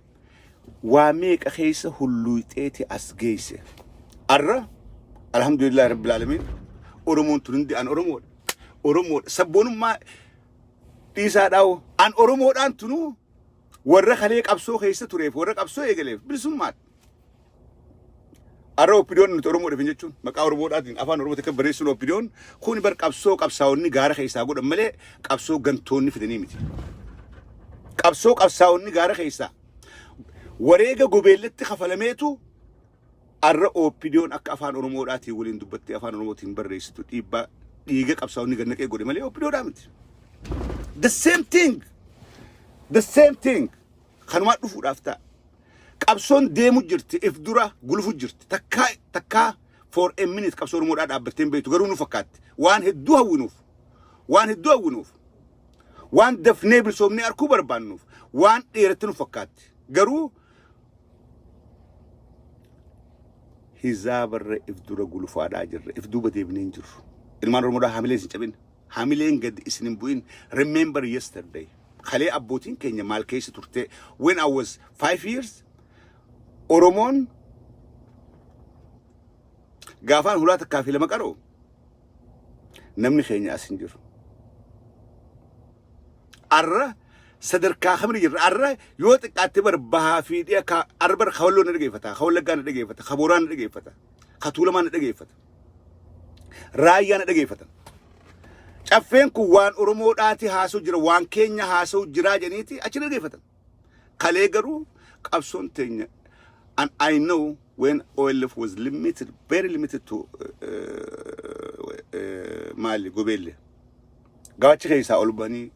Waa meeqa keessa hulluuxeeti as geesse. Arra alhamdulillah rabbil alamin, Oromoon tun hundi an Oromoodha. Oromoodha. Sabboonummaa dhiisaadhaa, an Oromoodhaan tunuu warra kalee qabsoo keessa tureef, warra qabsoo eegaleef bilisummaadha. Arra OPDOn nuti Oromoodhaaf hin jechuun maqaa Oromoodhaatiin afaan Oromootiin akka barreessuun OPDOn kun bar qabsoo qabsaa'onni gaara keessaa godhan malee qabsoo gantoonni fidanii miti. Qabsoo qabsaa'onni gaara keessaa wareega gobeelletti kafalameetu arra OPDOn akka afaan Oromoodhaatiin waliin dubbattee afaan Oromootiin barreessitu dhiibbaa dhiiga qabsaa'onni gannaqee godhe malee OPDOdhaa miti. The same thing. The same thing. Kanumaa dhufuudhaaf ta'a. Qabsoon deemu jirti, if dura gulufu jirti. Takkaa takkaa for a minute qabsoo Oromoodhaa dhaabbattee hin beektu, garuu nu fakkaatti. Waan hedduu hawwinuuf, waan hedduu hawwinuuf, waan dafnee bilisoomnee arkuu barbaannuuf, waan dheeratti nu fakkaatti. Garuu hizaabarra if dura gulufaadhaa jirra, if duuba deebinee hin jirru. Ilmaan Oromoodhaa, hamileen isin cabin, hamileen gadi isin hin bu'in. Remember yesterday. Kalee abbootiin keenya maal keessa turte? When I was 5 years, Oromoon gaafaan hulaa takkaa fi lama qaroo namni keenya as hin jiru. Arra sadarkaa kamni jirra? Arra yoo xiqqaatte bar bahaa fi dhiya ka arra bar kawalloo na dhageeffata, ka Wallaggaa na dhageeffata, ka Booraa na dhageeffata, ka Tuulamaa na dhageeffata, Raayyaa na dhageeffata. Caffeen kun waan Oromoodhaati haasa'u jira, waan keenya haasa'u jiraa jedhaniiti achi dhageeffatan. Kalee garuu qabsoon teenya, and I know when OLF was limited, very limited to maali gobeelle. Gaachi keessaa ol banii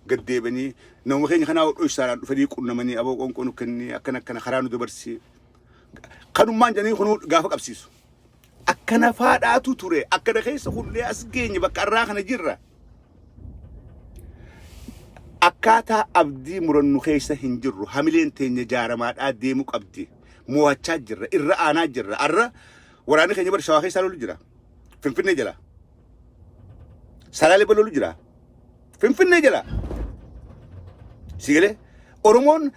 gaddeebanii nama keenya kanaa dhoysaadhaan dhufanii qunnamanii, aboo qoonqoo nu kennii, akkana akkana karaa nu dabarsii. Kanummaan jedhanii kunuu gaafa qabsiisu. Akkana faadhaatu ture. Akkana keessa hullee as geenye, bakka arraa kana jirra. Akkaataa abdii murannu keessa hin jirru. Hamileen teenya jaaramaadhaa deemuu qabdi. Mo'achaa jirra. Irra aanaa jirra. Arra waraanni keenya bar Shawaa keessaa lolu jira. Finfinnee jala. Salaalee lolu jira. Finfinnee jala. Sigalee Oromoon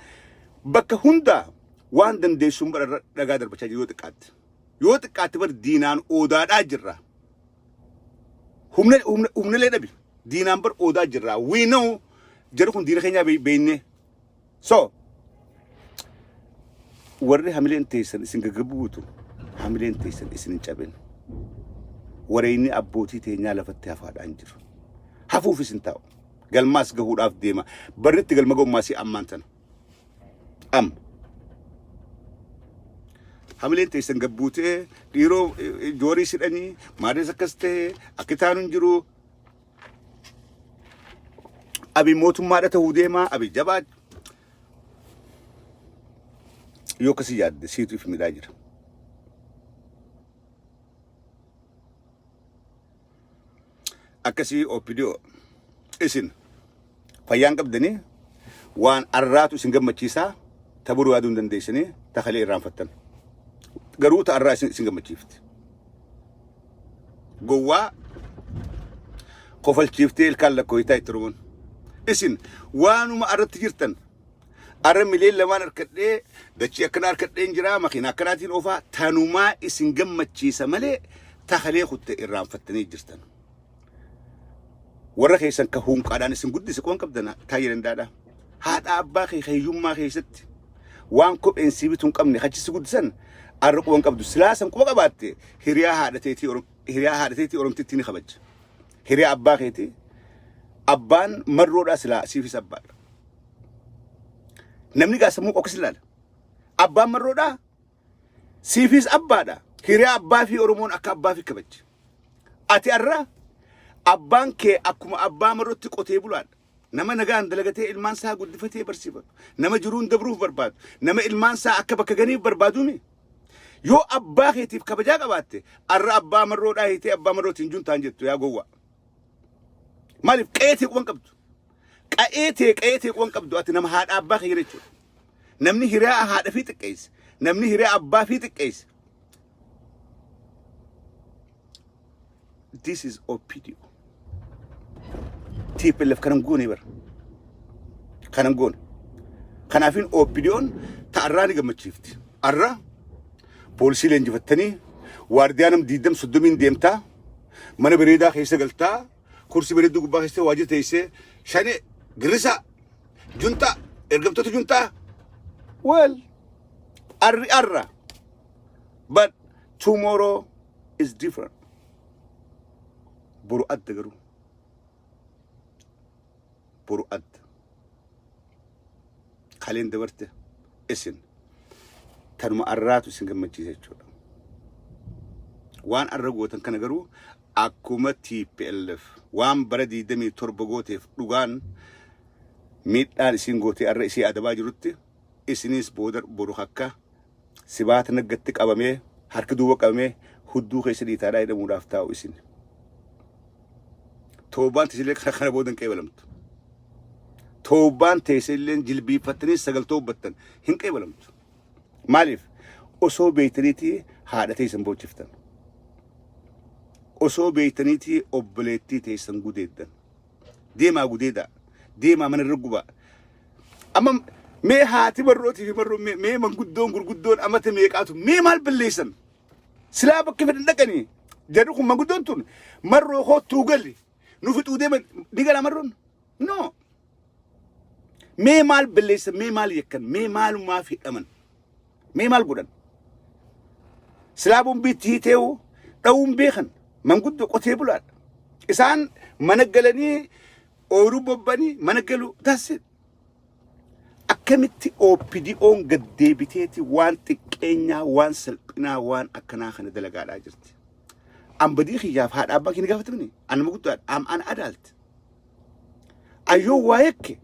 bakka hundaa waan dandeessuun bara dhagaa darbachaa jiru yoo xiqqaatti. Yoo xiqqaatti bar diinaan oodaadhaa jirra. Humna humna humnalee dhabi. Diinaan bar oodaa jirra. We know, jedhu kun diina keenyaa beekne. So warri hamileen teessan isin gaggabuutu, hamileen teessan isin hin cabin. Wareeyni abbootii teenyaa lafatti hafaadhaan jiru. Hafuufis hin taa'u. Galmaas gahuudhaaf deema. Barritti galma ga'ummaasii ammaan tana. Amma. Hamileen teessan gabbuutee dhiiroo joorii sidhanii maadhees akkas ta'e akki taanu hin jiru. Abi mootummaadha ta'uu deemaa, abi jabaa yoo akkasii yaadde siitu if midhaa jira. Akkasii OPDO isin fayyaan qabdanii waan arraatu isin gammachiisaa, ta boruu yaaduu hin dandeessanii, ta kalee irraanfattan. Garuu ta arraa isin gammachiifti. Gowwaa kofalchiiftee ilkaan lakkooyitaa itti Oromoon. Isin waanuma arratti jirtan, arra mileen lamaan harkadhee, dachii akkana harkadheen jira, makiina akkanaatiin oofaa, tanumaa isin gammachiisa malee ta kalee kutte irraanfattanii jirtan. Warra keessan ka huunqaadhaan isin guddise qoon qabdan taa'ee danda'aadha. Haadha abbaa kee hiyyummaa keessatti waan kopheen sii bituu hin qabne achi si guddisan arra quban qabdu. Silaa san quba qabaatte hiriyaa haadha teetii Oromtittii ni kabajja. Hiriyaa abbaa keetii, abbaan marroodhaa silaa siifis abbaadha. Namni gaa sammuu qokkis ilaala. Abbaan marroodhaa siifis abbaadha. Hiriyaa abbaa fi Oromoon akka abbaa fi kabajja. Ati arra abbaan kee akkuma abbaa marrootti qotee bulaadha. Nama nagaan dalagatee ilmaan isaa guddifatee barsiifatu. Nama jiruun dabruuf barbaadu. Nama ilmaan isaa akka bakka ganiif barbaaduuni. Yoo abbaa keetiif kabajaa qabaatte arra abbaa marroodhaa hiitee abbaa marrootiin juntaan jettu, yaa gowwaa. Maaliif qe'ee tee quban qabdu? Qe'ee tee quban qabdu, ati nama haadha abbaa kee jechuudha. Namni hiriyaa haadha fi xiqqeesse. Namni hiriyaa abbaa fi xiqqeesse. This is OPDO. TPLF kanan goone bara. Kanan goone. Kanaafin OPDO'n ta'arraa ni gammachiifti. Arra poolisii leenjifattanii waardiyaa nam diidam soddomiin deemtaa, mana bareedaa keessa galtaa, kursi bareedduu gubbaa keessa waajjira teessee, shane girrisaa juntaa ergamtoota juntaa. Well, arri arra, but tomorrow is different. Boru adda, garuu boru adda. Kaleen dabarte, isin tanuma arraatu isin gammachiisa jechuudha. Waan arra gootan kana garuu akkuma TPLF waan bara 27 gooteef dhugaan miidhaan isin gootee arra isii adabaa jirutti isinis booda boru akka Sibaata Naggatti qabamee harki duuba qabamee hudduu keessa dhiitaadhaa jedhamuudhaaf taa'u isin. Toobaan teessillee kana booda hin qeebalamtu. Toobaan teessillee jilbiiffattanii sagal toobbattan hin qeebalamtu. Maaliif? Osoo beektaniitii haadha teessan boochiftan. Osoo beektaniitii obboleettii teessan gudeeddan. Deemaa gudeedaa. Deemaa mana irra gubaa. Amma mee haati marrootii fi marroon mee manguddoon gurguddoon amata meeqaatu mee maal balleessan? Silaa bakka fedhan dhaqanii jarri kun manguddoon tun marroo koottuu gali nu fixuu deeman ni galaa marroon? No. Mee maal balleessan? Mee maal yakkan? Mee maalumaaf hidhaman? Mee maal godhan? Silaa bombiitti hiiteewu dha'uun beekan manguddoo qotee bulaadha. Isaan mana galanii ooyiruu bobbanii mana galuu that's it. Akkamitti OPDOn gad deebiteeti waan xiqqeenyaa waan salphinaa waan akkanaa kana dalagaadhaa jirti. An badii kiyyaaf haadha abbaa kiyya ni gaafatamni. An nama guddaadha. Am an adult. Ayyoo waa yakke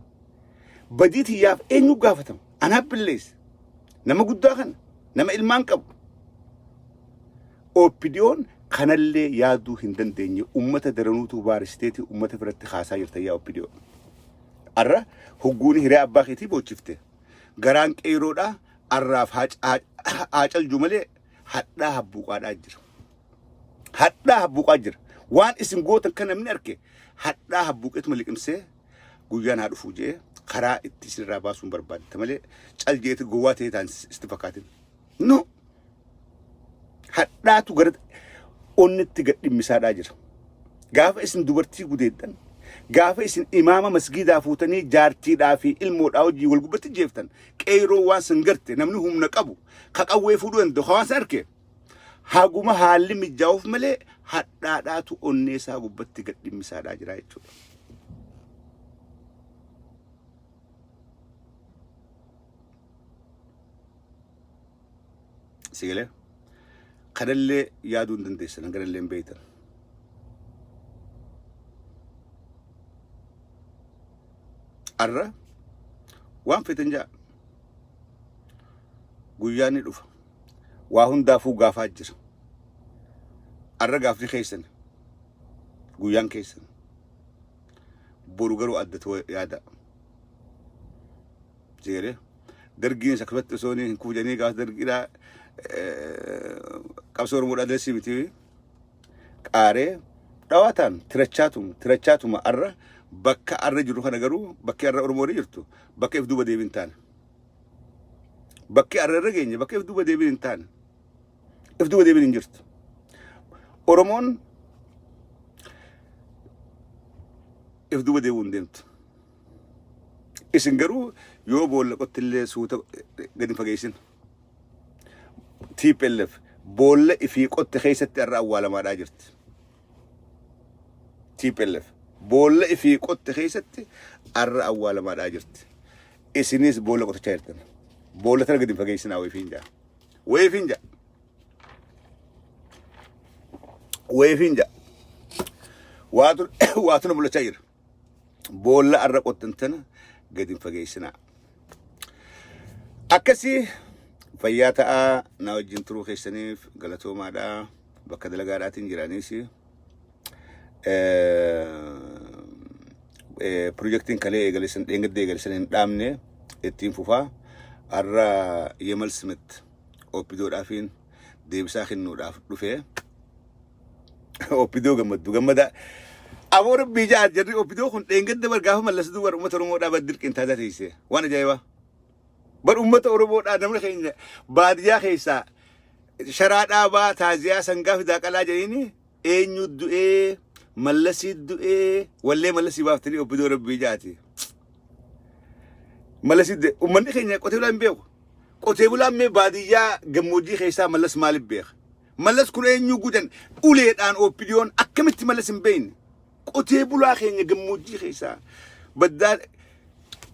badii tiyyaaf eenyu gaafatama? Anaa billeessa. Nama guddaa kana nama ilmaan qabu. OPDOn kanallee yaaduu hin dandeenye ummata daranuutu baaristeeti ummata biratti kaasaa jirta yaa OPDO. Arra hogguuni hiree abbaa keetii boochifte. Garaan qeeroodhaa arraaf haa calju malee hadhaa habbuuqaadhaa jira. Hadhaa habbuuqaa jira. Waan isin gootan kan namni arke hadhaa habbuuqeetuma liqimsee guyyaan haa dhufuu jee karaa itti isinirraa baasuun barbaadde malee cal jeeti gowwaa ta'ee ta'an sitti fakkaatin. No. Hadhaatu gara onnitti gad dhimmisaadhaa jira. Gaafa isin dubartii gudeeddan, gaafa isin imaama masgiidaa fuutanii jaartiidhaa fi ilmoodhaa wajjin wal gubbatti jeeftan, qeeroo waan san garte namni humna qabu, ka qawwee fuudhuu danda'u, ka waan san arke, haguma haalli mijaa'uuf malee hadhaadhaatu onnee isaa gubbatti gad dhimmisaadhaa jira jechuudha. Si galee? Kanallee yaaduu hin dandeessan, hanganallee hin beektan. Arra waan feetan ja'a. Guyyaan ni dhufa. Waa hundaafuu gaafaa jira. Arra gaafni keessan. Guyyaan keessan. Boru garuu adda ta'uu yaada. Si galee? Dargiinis akkasumatti osoo inni hin kufu jedhanii gaafa dargiidhaa qabsoo Oromoodhaa dasii miti qaaree dhawaataan tirachaatuma tirachaatuma arra bakka arra jiru kana garuu bakki arra Oromoo irra jirtu bakka if duuba deebiin taane. Bakki arra irra geenye bakka if duuba deebiin hin taane. If duuba deebiin hin jirtu. Oromoon if duuba deebi'uu hin deemtu. Isin garuu yoo boolla qottillee suuta gadi hin fageessin. TPLF boolla ifii qotte keessatti har'a awwaalamaadhaa jirti. TPLF boolla ifii qotte keessatti har'a awwaalamaadhaa jirti. Isinis boolla qotachaa jirtan. Boolla tana gadi hin fageessinaa wayifiin jaa. Wayifiin jaa. Wayifiin jaa. Waatu waatu na mul'achaa jira. Boolla arra qottan tana gadi hin fageessinaa. Akkasii fayyaa ta'aa na wajjin turuu keessaniif galatoomaadha. Bakka dalagaadhaatiin jiraniis. Pirojektiin kalee eegalesan dheengadda eegalesan hin dhaabne ittiin fufaa. Har'a Yemal Smith OPDOdhaafiin deebisaa kennuudhaaf dhufee. OPDO gammaddu gammada. Aboo rabbii ja'a jarri OPDO kun dheengadda bar gaafa mallas dubar uummata Oromoodhaa bar dirqiin taataa teessee waan ajaa'ibaa. Bar uummata Oromoodhaa namni keenya baadiyyaa keessaa sharaa dhaabaa taaziyaa sangaa fidaa qalaa jedhanii eenyu du'ee mallasii du'ee wallee mallasii baaftanii OPDO rabbii ja'ati. Mallasii du'e uummanni keenya qotee bulaa hin beeku. Qotee bulaan mee baadiyyaa gammoojjii keessaa mallas maaliif beeka? Mallas kun eenyu gudan uleedhaan OPDOn akkamitti Mallas hin beekne? Qotee bulaa keenya gammoojjii keessaa baddaa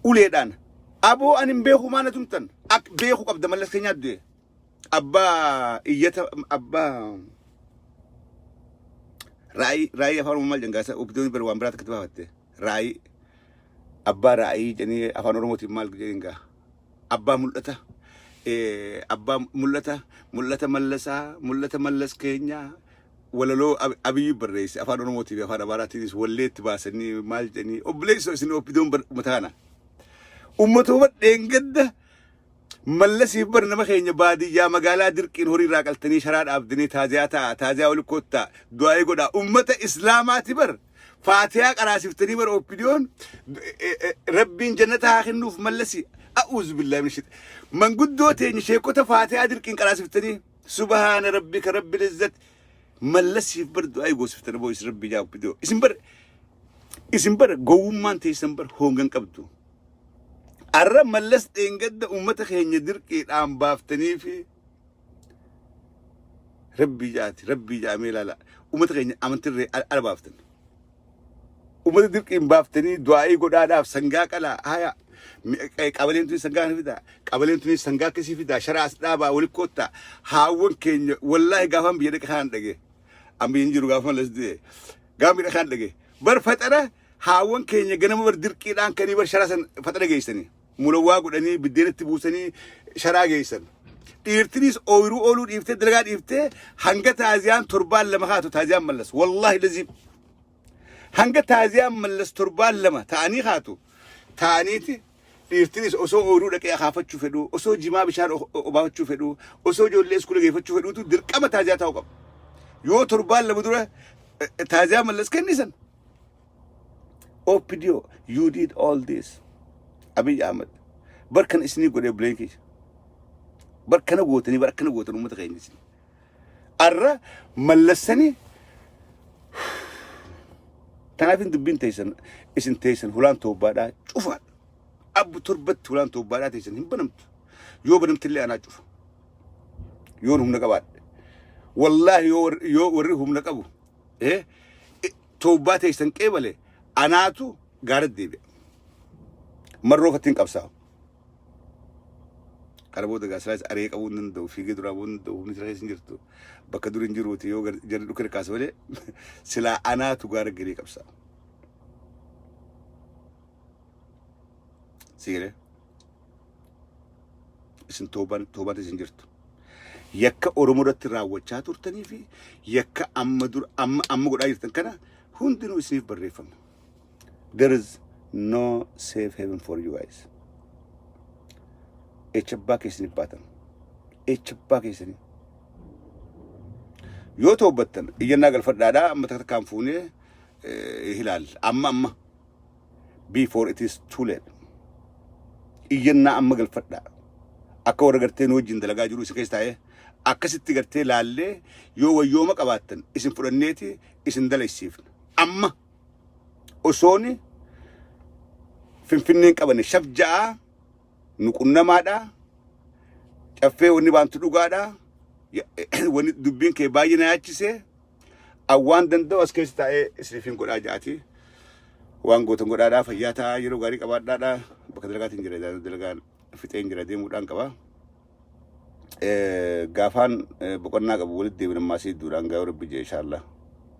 uleedhaan aboo ani hin beeku maana tumtan ak beeku qabda Mallas keenyaa du'e. Abbaa iyyata abbaa raayii raayii afaan Oromoo maal jengaasa OPDOn bara waan biraa takkatti baafatte raayii abbaa raayii jedhanii afaan Oromootiin maal jedhin gaa abbaa mul'ata. Abbaa mul'ata, mul'ata Mallasaa, mul'ata Mallas keenyaa walaloo Abiyyi barreesse afaan Oromootii fi afaan Amaaraatiinis walleetti baasanii maal jedhanii. Obboleessoo, isin OPDOn uummata kana. Uummatuma dheengadda Mallasiif bar nama keenya baadiyyaa magaalaa dirqiin horii irraa qaltanii, sharaa dhaabdanii, taaziyaa ta'a, taaziyaa oli kottaa, du'aa'ii godhaa. Ummata Islaamaati bar faatiyaa qaraasiftanii bar OPDOn Rabbiin jannata haa kennuuf Mallasi. A'uuzu billaahi min shit. Manguddoo teenya, sheekota faatiyaa dirqiin qaraasiftanii, subhaana rabbika rabbil izzati, Mallasiif bar du'aa'ii goosiftanii boo isin Rabbii jaa OPDO. Isin bar gowwummaan teessan bar hoongan qabdu. Arra Mallas dheengadda uummata keenya dirqiidhaan baaftanii fi Rabbii jaati, Rabbii jaamee ilaala. Uummata keenya amantirree ala baaftan. Uummata dirqiin baaftanii du'aa'ii godhaadhaaf sangaa qalaa haya. Qabaleen tuni sangaa kana fidaa. Qabaleen tuni sangaa akkasii fidaa. Sharaa as dhaabaa, wali koottaa. Haawwan keenya wallaahi gaafan biyya dhaqa kanaan dhage. An biyya hin jiru gaafa Mallas du'e. Gaafa biyya dhaqa dhage. Bar faxara haawwan keenya ganama bar dirqiidhaan kanii bar sharaa san faxara geessanii. Mulawwaa godhanii, biddeenatti buusanii sharaa geessan. Dhiirtinis ooyiruu ooluu dhiiftee, dalagaa dhiiftee, hanga taaziyaan torbaan 2 kaatu, taaziyaan Mallas. Wallaahi lazim. Hanga taaziyaan Mallas torbaan 2 ta'anii kaatu ta'aniiti dhiirtinis osoo ooyiruu dhaqee akaafachuu fedhu, osoo jimaa bishaan obaafachuu fedhu, osoo ijoollee iskuula geeffachuu fedhuutu dirqama taaziyaa ta'uu qaba. Yoo torbaan 2 dura taaziyaa Mallas kennisan. OPDO, you did all this. Abiy Ahmed. Barkan isinii godhee buleen keessa. Barkana gootanii, barkana gootan uummata keenya isin. Arra mallassanii tanaaf hin dubbiin teessan, isin teessan hulaan toobbaadhaa cufaadha. Abbu torbatti hulaan toobbaadhaa teessan hin banamtu. Yoo banamtillee anaa cufa. Yoon humna qabaadhe. Wallaahi yoo warri humna qabu toobbaa teessan qeebale, anaatu gaara deebi'a. Marroo fattiin qabsaa'u. Kana booda gaa silaas aree qabuu hin danda'u, fiigee duraa bu'uu hin danda'u, humni sira keessa hin jirtu. Bakka dur hin jiruuti yoo jarri dhukkee kaasa malee silaa anaatu gaara galee qabsaa'a. Si galee? Isin toobaan toobaan isin jirtu. Yakka Oromoo irratti raawwachaa turtanii fi yakka amma dur amma amma godhaa jirtan kana hundinuu isiniif barreeffama. There is no safe haven for you guys. Echa abbaa keessaniif baatan. Echa abbaa keessanii. Yoo toobbattan iyyannaa galfadhaadhaa, amma takka takkaan fuunee ilaalla. Amma amma before it is too late. Iyyannaa amma galfadhaa. Akka warra gartee nu wajjin dalagaa jiru isin keessa taa'ee akkasitti gartee laallee, yoo wayyooma qabaattan isin fudhanneeti isin dalaysiifna. Amma osooni Finfinneen qabanne shaf ja'aa nu qunnamaadhaa. Caffee, wanni baantu dhugaadhaa. Wanni dubbiin kee baay'ee na yaachisee awwaan danda'u as keessa taa'ee isiniif hin godhaa ja'ati. Waan gootan godhaadhaa, fayyaa ta'aa, yeroo gaarii qabaadhaadhaa. Bakka dalagaatiin jira, dalagaan fixeen jira, deemuudhaan qaba. Gaafaan boqonnaa qabu walitti deebina maasii duudhaan gaa'uu Rabbi jee inshaallah.